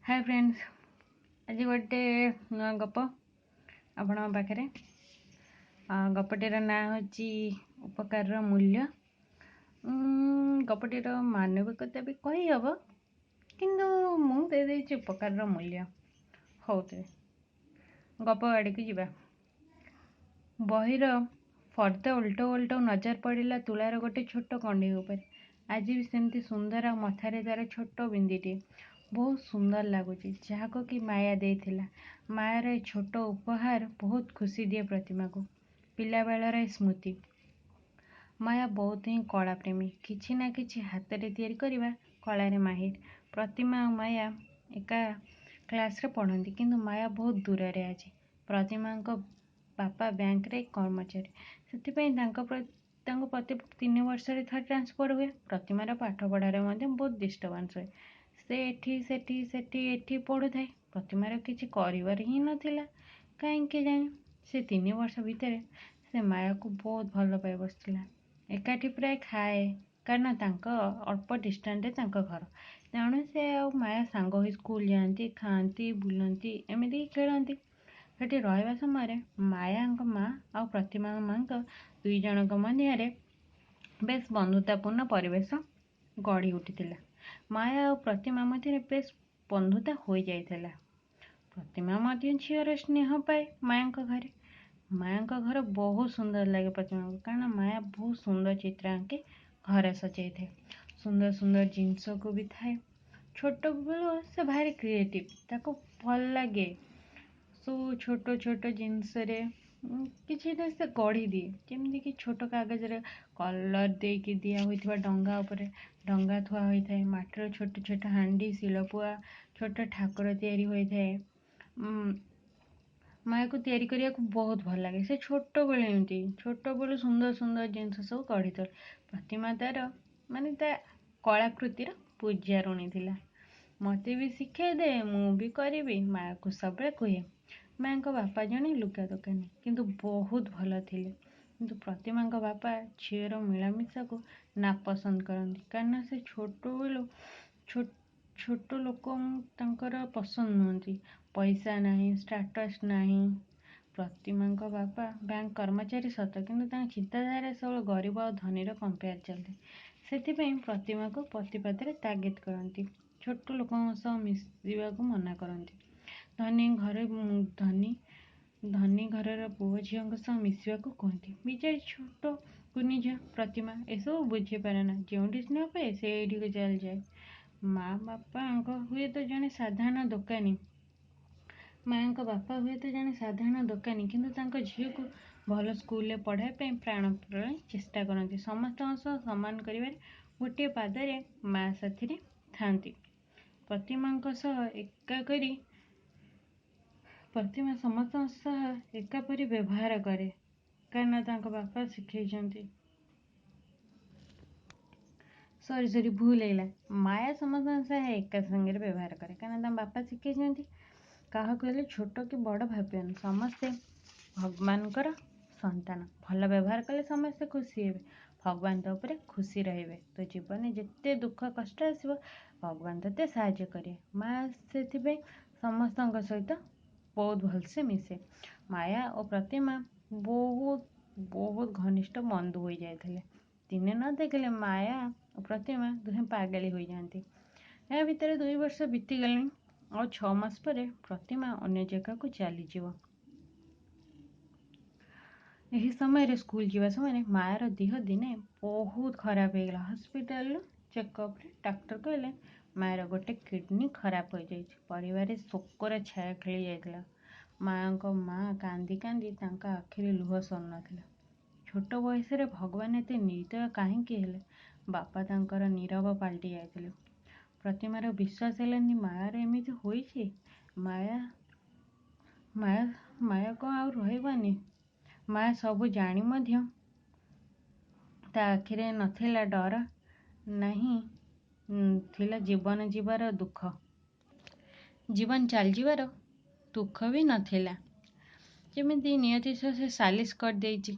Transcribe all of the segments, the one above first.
ହାଏ friends, ଆଜି ଗୋଟେ ନୂଆ ଗପ ଆପଣଙ୍କ ପାଖରେ। ଗପଟିର ନାଁ ହେଉଛି ଉପକାରର ମୂଲ୍ୟ। ଗପଟିର ମାନବିକତା ବି କହିହେବ, କିନ୍ତୁ ମୁଁ ଦେଇଦେଇଛି ଉପକାରର ମୂଲ୍ୟ। ହଉ ତେବେ ଗପ ଆଡ଼ିକୁ ଯିବା। ବହିର ଫର୍ଦ୍ଦ ଓଲଟଉ ଓଲଟଉ ନଜର ପଡ଼ିଲା ତୁଳାର ଗୋଟେ ଛୋଟ କଣ୍ଢେଇ ଉପରେ। ଆଜି ବି ସେମିତି ସୁନ୍ଦର, ଆଉ ମଥାରେ ତା'ର ଛୋଟ ବିନ୍ଦିଟିଏ। ବହୁତ ସୁନ୍ଦର ଲାଗୁଛି, ଯାହାକୁ କି ମାୟା ଦେଇଥିଲା। ମାୟାର ଏ ଛୋଟ ଉପହାର ବହୁତ ଖୁସି ଦିଏ ପ୍ରତିମାକୁ। ପିଲାବେଳର ଏ ସ୍ମୃତି। ମାୟା ବହୁତ ହିଁ କଳାପ୍ରେମୀ। କିଛି ନା କିଛି ହାତରେ ତିଆରି କରିବା କଳାରେ ମାହିର। ପ୍ରତିମା ଆଉ ମାୟା ଏକା କ୍ଲାସ୍ରେ ପଢ଼ନ୍ତି, କିନ୍ତୁ ମାୟା ବହୁତ ଦୂରରେ ଆଜି। ପ୍ରତିମାଙ୍କ ବାପା ବ୍ୟାଙ୍କରେ କର୍ମଚାରୀ, ସେଥିପାଇଁ ତାଙ୍କୁ ପ୍ରତି 3 ବର୍ଷରେ ଥରେ ଟ୍ରାନ୍ସଫର୍ ହୁଏ। ପ୍ରତିମାର ପାଠପଢ଼ାରେ ମଧ୍ୟ ବହୁତ ଡିଷ୍ଟର୍ବାନ୍ସ ହୁଏ। ସେ ଏଠି ସେଠି, ସେଠି ଏଠି ପଢ଼ୁଥାଏ। ପ୍ରତିମାର କିଛି କରିବାର ହିଁ ନଥିଲା। କାହିଁକି କେଜାଣି ସେ 3 ବର୍ଷ ଭିତରେ ସେ ମାୟାକୁ ବହୁତ ଭଲ ପାଇ ବସିଥିଲା। ଏକାଠି ପ୍ରାୟ ଖାଏ, କାରଣ ତାଙ୍କ ଅଳ୍ପ ଡିଷ୍ଟାନ୍ସରେ ତାଙ୍କ ଘର। ତେଣୁ ସେ ଆଉ ମାୟା ସାଙ୍ଗ ହୋଇ ସ୍କୁଲ ଯାଆନ୍ତି, ଖାଆନ୍ତି, ବୁଲନ୍ତି, ଏମିତିକି ଖେଳନ୍ତି। ସେଠି ରହିବା ସମୟରେ ମାୟାଙ୍କ ମା ଆଉ ପ୍ରତିମାଙ୍କ ମାଙ୍କ ଦୁଇ ଜଣଙ୍କ ମଧ୍ୟରେ ବେଶ ବନ୍ଧୁତାପୂର୍ଣ୍ଣ ପରିବେଶ ଗଢ଼ି ଉଠିଥିଲା। ମାୟା ଆଉ ପ୍ରତିମା ମଧ୍ୟରେ ବେଶ ବନ୍ଧୁତା ହୋଇଯାଇଥିଲା। ପ୍ରତିମା ମଧ୍ୟ ଝିଅର ସ୍ନେହ ପାଏ ମାୟାଙ୍କ ଘରେ। ମାୟାଙ୍କ ଘର ବହୁତ ସୁନ୍ଦର ଲାଗେ ପ୍ରତିମାକୁ, କାରଣ ମାୟା ବହୁତ ସୁନ୍ଦର ଚିତ୍ର ଆଙ୍କି ଘରେ ସଜେଇଥାଏ। ସୁନ୍ଦର ସୁନ୍ଦର ଜିନିଷକୁ ବି ଥାଏ। ଛୋଟବେଳୁ ସେ ଭାରି କ୍ରିଏଟିଭ୍, ତାକୁ ଭଲ ଲାଗେ ସବୁ ଛୋଟ ଛୋଟ ଜିନିଷରେ କିଛିଟା ସେ ଗଢ଼ି ଦିଏ। ଯେମିତିକି ଛୋଟ କାଗଜରେ କଲର୍ ଦେଇକି ଦିଆ ହୋଇଥିବା ଡଙ୍ଗା ଉପରେ ଡଙ୍ଗା ଥୁଆ ହୋଇଥାଏ, ମାଟିର ଛୋଟ ଛୋଟ ହାଣ୍ଡି, ଶିଳପୁଆ, ଛୋଟ ଠାକୁର ତିଆରି ହୋଇଥାଏ। ମାୟାକୁ ତିଆରି କରିବାକୁ ବହୁତ ଭଲ ଲାଗେ। ସେ ଛୋଟବେଳୁ ଏମିତି ଛୋଟବେଳୁ ସୁନ୍ଦର ସୁନ୍ଦର ଜିନିଷ ସବୁ ଗଢ଼ି ତୋଳେ। ପ୍ରତିମା ତା'ର ମାନେ ତା କଳାକୃତିର ପୂଜାରୁଣୀ ଥିଲା। ମୋତେ ବି ଶିଖେଇ ଦେ, ମୁଁ ବି କରିବି, ମାୟାକୁ ସବୁବେଳେ କୁହେ। ମାୟାଙ୍କ ବାପା ଜଣେ ଲୁଗା ଦୋକାନୀ, କିନ୍ତୁ ବହୁତ ଭଲ ଥିଲେ। କିନ୍ତୁ ପ୍ରତିମାଙ୍କ ବାପା ଝିଅର ମିଳାମିଶାକୁ ନାପସନ୍ଦ କରନ୍ତି, କାରଣ ସେ ଛୋଟବେଳୁ ଛୋଟ ଲୋକ ତାଙ୍କର ପସନ୍ଦ ନୁହନ୍ତି। ପଇସା ନାହିଁ, ଷ୍ଟାଟସ୍ ନାହିଁ। ପ୍ରତିମାଙ୍କ ବାପା ବ୍ୟାଙ୍କ କର୍ମଚାରୀ ସତ, କିନ୍ତୁ ତାଙ୍କ ଚିନ୍ତାଧାରା ସବୁବେଳେ ଗରିବ ଆଉ ଧନୀର କମ୍ପେୟାର ଚାଲିଥାଏ। ସେଥିପାଇଁ ପ୍ରତିମାକୁ ପ୍ରତିପାଦରେ ତାଗିଦ କରନ୍ତି, ଛୋଟ ଲୋକଙ୍କ ସହ ମିଶିବାକୁ ମନା କରନ୍ତି, ଧନୀ ଘରର ପୁଅ ଝିଅଙ୍କ ସହ ମିଶିବାକୁ କୁହନ୍ତି। ବିଚାରୀ ଛୋଟ କୁନି ଝିଅ ପ୍ରତିମା ଏସବୁ ବୁଝିପାରେ ନା। ଯେଉଁଠି ସ୍ନେହ ପାଏ ସେଇଠିକୁ ଚାଲିଯାଏ। ମା ବାପାଙ୍କ ହୁଏତ ଜଣେ ସାଧାରଣ ଦୋକାନୀ, ମାଆଙ୍କ ବାପା ହୁଏତ ଜଣେ ସାଧାରଣ ଦୋକାନୀ, କିନ୍ତୁ ତାଙ୍କ ଝିଅକୁ ଭଲ ସ୍କୁଲରେ ପଢ଼ାଇବା ପାଇଁ ପ୍ରାଣପଣେ ଚେଷ୍ଟା କରନ୍ତି। ସମସ୍ତଙ୍କ ସହ ସମାନ କରିବାରେ ଗୋଟିଏ ପାଦରେ ମା ସାଥିରେ ଥାନ୍ତି। ପ୍ରତିମାଙ୍କ ସହ ଏକା କରି ପ୍ରତିମା ସମସ୍ତଙ୍କ ସହ ଏକାପରି ବ୍ୟବହାର କରେ, କାରଣ ତାଙ୍କ ବାପା ଶିଖେଇଛନ୍ତି। ସରି ସରି, ଭୁଲ ହେଇଗଲା। ମାୟା ସମସ୍ତଙ୍କ ସହ ଏକା ସାଙ୍ଗରେ ବ୍ୟବହାର କରେ, କାରଣ ତାଙ୍କ ବାପା ଶିଖେଇଛନ୍ତି କାହାକୁ ହେଲେ ଛୋଟ କି ବଡ଼ ଭାବିବନି, ସମସ୍ତେ ଭଗବାନଙ୍କର ସନ୍ତାନ। ଭଲ ବ୍ୟବହାର କଲେ ସମସ୍ତେ ଖୁସି ହେବେ, ଭଗବାନ ତୋ ଉପରେ ଖୁସି ରହିବେ। ତୋ ଜୀବନରେ ଯେତେ ଦୁଃଖ କଷ୍ଟ ଆସିବ, ଭଗବାନ ତୋତେ ସାହାଯ୍ୟ କରିବେ। ମା ସେଥିପାଇଁ ସମସ୍ତଙ୍କ ସହିତ ବହୁତ ଭଲସେ ମିଶେ। ମାୟା ଓ ପ୍ରତିମା ବହୁତ ବହୁତ ଘନିଷ୍ଠ ବନ୍ଧୁ ହୋଇଯାଇଥିଲେ। ଦିନେ ନ ଦେଖିଲେ ମାୟା ଓ ପ୍ରତିମା ଦୁହେଁ ପାଗେଳି ହୋଇଯାଆନ୍ତି। ଏହା ଭିତରେ 2 ବର୍ଷ ବିତିଗଲାଣି, ଆଉ 6 ମାସ ପରେ ପ୍ରତିମା ଅନ୍ୟ ଜାଗାକୁ ଚାଲିଯିବ। ଏହି ସମୟରେ ସ୍କୁଲ ଯିବା ସମୟରେ ମାୟାର ଦେହ ଦିନେ ବହୁତ ଖରାପ ହେଇଗଲା। ହସ୍ପିଟାଲରୁ ଚେକଅପ୍ରେ ଡାକ୍ତର କହିଲେ ମାୟାର ଗୋଟେ କିଡ଼ନୀ ଖରାପ ହୋଇଯାଇଛି। ପରିବାରରେ ଶୋକର ଛାୟା ଖେଳି ଯାଇଥିଲା। ମାଆଙ୍କ ମା କାନ୍ଦି କାନ୍ଦି ତାଙ୍କ ଆଖିରେ ଲୁହ ସରୁନଥିଲା। ଛୋଟ ବୟସରେ ଭଗବାନ ଏତେ ନିର୍ଦ୍ଦୟ କାହିଁକି ହେଲେ? ବାପା ତାଙ୍କର ନୀରବ ପାଲଟି ଯାଇଥିଲେ। ପ୍ରତିମାର ବିଶ୍ୱାସ ହେଲାନି ମାୟାର ଏମିତି ହୋଇଛି। ମାୟା ମାୟା ମାୟା କ'ଣ ଆଉ ରହିବନି? ମାୟା ସବୁ ଜାଣି ମଧ୍ୟ ତା ଆଖିରେ ନଥିଲା ଡର, ନାହିଁ ଥିଲା ଜୀବନ ଯିବାର ଦୁଃଖ, ଜୀବନ ଚାଲିଯିବାର ଦୁଃଖ ବି ନଥିଲା। ଯେମିତି ନିୟତି ସହ ସେ ସାଲିସ କରିଦେଇଛି।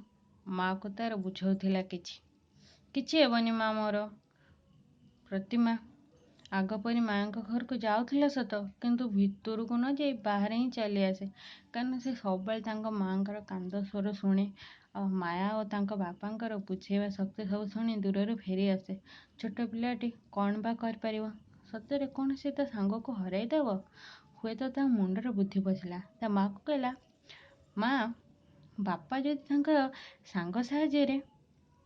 ମାଆକୁ ତାର ବୁଝାଉଥିଲା, କିଛି କିଛି ହେବନି ମା ମୋର। ପ୍ରତିମା ଆଗ ପରି ମାଆଙ୍କ ଘରକୁ ଯାଉଥିଲା ସତ, କିନ୍ତୁ ଭିତରକୁ ନ ଯାଇ ବାହାରେ ହିଁ ଚାଲି ଆସେ, କାରଣ ସେ ସବୁବେଳେ ତାଙ୍କ ମାଆଙ୍କର କାନ୍ଦ ସ୍ୱର ଶୁଣେ ଆଉ ମାୟା ଓ ତାଙ୍କ ବାପାଙ୍କର ବୁଝେଇବା ଶକ୍ତି ସବୁ ଶୁଣି ଦୂରରୁ ଫେରି ଆସେ। ଛୋଟ ପିଲାଟି କ'ଣ ବା କରିପାରିବ? ସତରେ କ'ଣ ସେ ତା ସାଙ୍ଗକୁ ହରାଇ ଦେବ? ହୁଏତ ତା ମୁଣ୍ଡରେ ବୁଦ୍ଧି ପଶିଲା। ତା ମାଆକୁ କହିଲା, ମା, ବାପା ଯଦି ତାଙ୍କ ସାଙ୍ଗ ସାହାଯ୍ୟରେ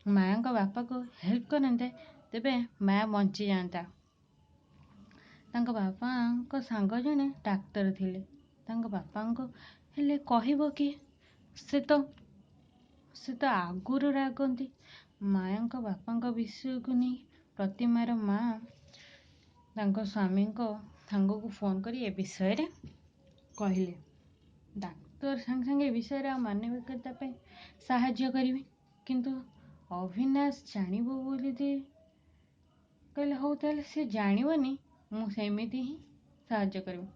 ମାୟାଙ୍କ ବାପାକୁ ହେଲ୍ପ କରନ୍ତେ, ତେବେ ମାୟା ବଞ୍ଚିଯାଆନ୍ତା। ତାଙ୍କ ବାପାଙ୍କ ସାଙ୍ଗ ଜଣେ ଡାକ୍ତର ଥିଲେ। ତାଙ୍କ ବାପାଙ୍କୁ ହେଲେ କହିବ କିଏ? ସେ ତ ଆଗରୁ ରାଗନ୍ତି ମାୟାଙ୍କ ବାପାଙ୍କ ବିଷୟକୁ ନେଇ। ପ୍ରତିମାର ମା ତାଙ୍କ ସ୍ୱାମୀଙ୍କ ସାଙ୍ଗକୁ ଫୋନ୍ କରି ଏ ବିଷୟରେ କହିଲେ। ଡାକ୍ତର ସାଙ୍ଗେ ସାଙ୍ଗେ ଏ ବିଷୟରେ ଆଉ ମାନବିକତା ପାଇଁ ସାହାଯ୍ୟ କରିବେ, କିନ୍ତୁ ଅବିନାଶ ଜାଣିବ ବୋଲି କହିଲେ, ହଉ ତାହେଲେ ସେ ଜାଣିବନି, ମୁଁ ସେମିତି ହିଁ ସାହାଯ୍ୟ କରିବି।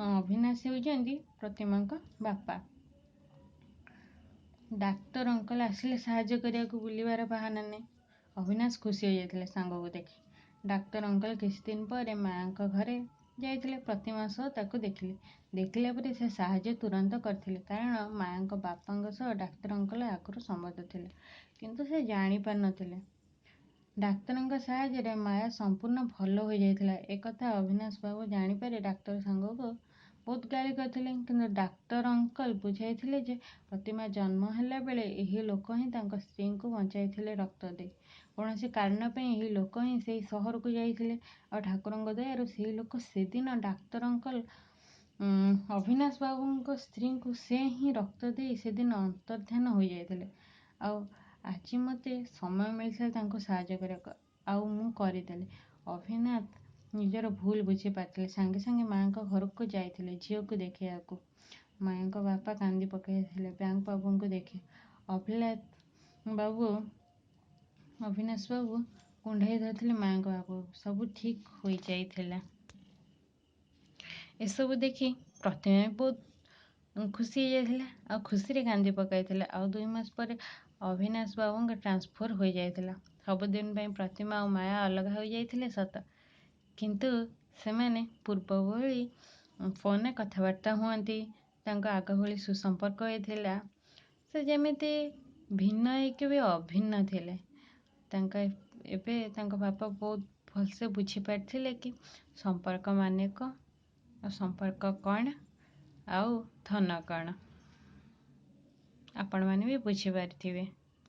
ଅବିନାଶ ହେଉଛନ୍ତି ପ୍ରତିମାଙ୍କ ବାପା। ଡାକ୍ତର ଅଙ୍କଲ ଆସିଲେ ସାହାଯ୍ୟ କରିବାକୁ ବୁଲିବାର ବାହାନା ନେଇ। ଅବିନାଶ ଖୁସି ହୋଇଯାଇଥିଲେ ସାଙ୍ଗକୁ ଦେଖି। ଡାକ୍ତର ଅଙ୍କଲ କିଛି ଦିନ ପରେ ମାଆଙ୍କ ଘରେ ଯାଇଥିଲେ। ପ୍ରତିମା ସହ ତାକୁ ଦେଖିଲେ। ଦେଖିଲା ପରେ ସେ ସାହାଯ୍ୟ ତୁରନ୍ତ କରିଥିଲେ, କାରଣ ମାଆଙ୍କ ବାପାଙ୍କ ସହ ଡାକ୍ତର ଅଙ୍କଲ ଆଗରୁ ସମ୍ବନ୍ଧ ଥିଲା, କିନ୍ତୁ ସେ ଜାଣିପାରିନଥିଲେ। ଡାକ୍ତରଙ୍କ ସାହାଯ୍ୟରେ ମାୟା ସମ୍ପୂର୍ଣ୍ଣ ଭଲ ହୋଇଯାଇଥିଲା। ଏକଥା ଅବିନାଶ ବାବୁ ଜାଣିପାରି ଡାକ୍ତର ସାଙ୍ଗକୁ ବହୁତ ଗାଳି କରିଥିଲେ, କିନ୍ତୁ ଡାକ୍ତର ଅଙ୍କଲ ବୁଝାଇଥିଲେ ଯେ ପ୍ରତିମା ଜନ୍ମ ହେଲା ବେଳେ ଏହି ଲୋକ ହିଁ ତାଙ୍କ ସ୍ତ୍ରୀଙ୍କୁ ବଞ୍ଚାଇଥିଲେ ରକ୍ତ ଦେଇ। କୌଣସି କାରଣ ପାଇଁ ଏହି ଲୋକ ହିଁ ସେହି ସହରକୁ ଯାଇଥିଲେ, ଆଉ ଠାକୁରଙ୍କ ଦୟାରୁ ସେହି ଲୋକ ସେଦିନ ଡାକ୍ତର ଅଙ୍କଲ ଅବିନାଶ ବାବୁଙ୍କ ସ୍ତ୍ରୀଙ୍କୁ ସେ ହିଁ ରକ୍ତ ଦେଇ ସେଦିନ ଅନ୍ତର୍ଧ୍ୟାନ ହୋଇଯାଇଥିଲେ। ଆଉ ଆଜି ମୋତେ ସମୟ ମିଳିଥିଲା ତାଙ୍କୁ ସାହାଯ୍ୟ କରିବାକୁ, ଆଉ ମୁଁ କରିଦେଲି। ଅଭିନାଥ ନିଜର ଭୁଲ ବୁଝିପାରିଥିଲେ। ସାଙ୍ଗେ ସାଙ୍ଗେ ମାଆଙ୍କ ଘରକୁ ଯାଇଥିଲେ ଝିଅକୁ ଦେଖିବାକୁ। ମାଆଙ୍କ ବାପା କାନ୍ଦି ପକାଇଥିଲେ ବ୍ୟାଙ୍କ ବାବୁଙ୍କୁ ଦେଖି। ଅଭିଲାତ ବାବୁ, ଅବିନାଶ ବାବୁ କୁଣ୍ଢାଇ ଧରିଥିଲେ ମାଆଙ୍କ ବାବୁ। ସବୁ ଠିକ୍ ହୋଇଯାଇଥିଲା। ଏସବୁ ଦେଖି ପ୍ରତିମା ବି ବହୁତ ଖୁସି ହେଇଯାଇଥିଲା ଆଉ ଖୁସିରେ କାନ୍ଦି ପକାଇଥିଲା। ଆଉ 2 ମାସ ପରେ ଅବିନାଶ ବାବୁଙ୍କ ଟ୍ରାନ୍ସଫର୍ ହୋଇଯାଇଥିଲା। ସବୁଦିନ ପାଇଁ ପ୍ରତିମା ଆଉ ମାୟା ଅଲଗା ହୋଇଯାଇଥିଲେ ସତ, କିନ୍ତୁ ସେମାନେ ପୂର୍ବ ଭଳି ଫୋନରେ କଥାବାର୍ତ୍ତା ହୁଅନ୍ତି। ତାଙ୍କ ଆଗ ଭଳି ସୁସମ୍ପର୍କ ହେଇଥିଲା। ସେ ଯେମିତି ଭିନ୍ନ ହେଇକି ବି ଅଭିନ୍ନ ଥିଲେ। ତାଙ୍କ ଏବେ ତାଙ୍କ ବାପା ବହୁତ ଭଲସେ ବୁଝିପାରିଥିଲେ କି ସମ୍ପର୍କ ମାନେ କ'ଣ, ଆଉ ସମ୍ପର୍କ କ'ଣ, ଆଉ ଧନ କ'ଣ। ଆପଣମାନେ ବି ବୁଝିପାରିଥିବେ।